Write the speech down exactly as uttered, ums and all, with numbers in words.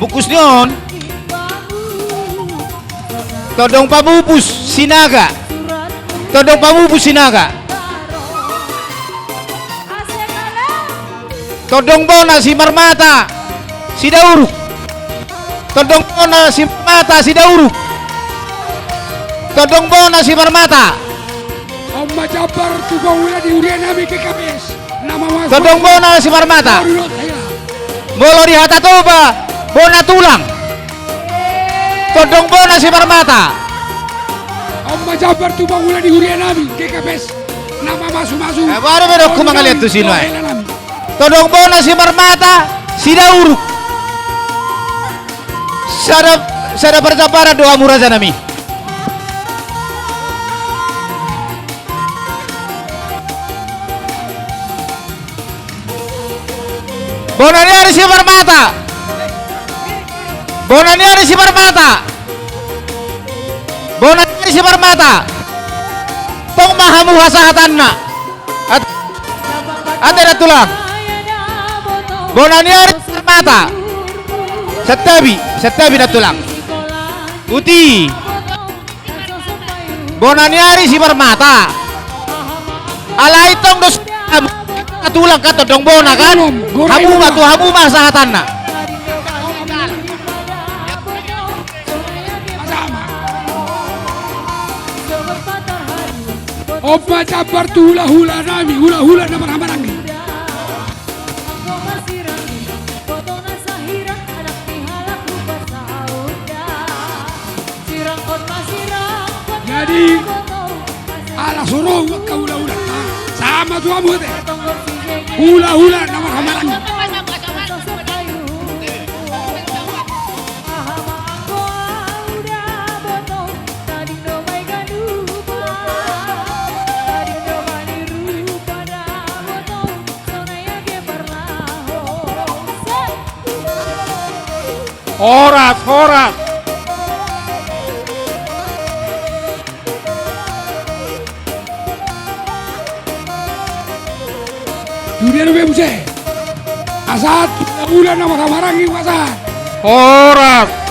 Fokus ni on. Tondong pamupus Sinaga. Tondong pamupus Sinaga. Tondong bona Simarmata Sidauruk. Tondong bona Simarmata Sidauruk. Tondong bona Simarmata. On ma jambar tu pangula ni huria nami G K P S. Tondong bona Simarmata. Molo di Hata Toba, bona tulang. Tondong bona Simarmata. On ma jambar tu pangula ni huria nami G K P S. Nama masu-masu. Eh, baru bedok ku mangaliat tu sino, eh. Tondong bona Simarmata Sidauruk. Sada, sada parjambaran do hamu raja nami. Bona ni ari Simarmata. Bona ni ari Simarmata. Bona ni ari Simarmata. Tong ma hamu hasahatanna. At-, ate na tulang. Bona ni ari Simarmata. Santabi, santabi na tulang. Uti. Bona ni ari Simarmata. Alai tong dos hamu. Tulang kan tondong bona kan. Hamu ma tu hamu ma sahatanna. On ma jambar tu hula-hula nami, hula-hula na marhahamaranggi. Jadi, ala so ro angka hula-hula. Sama tu hamu ate. Hula-hula na marhahamaranggi. Horas, horas. Dunia nami muse. Asa hula-hula na marhahamaranggi asa. Horas.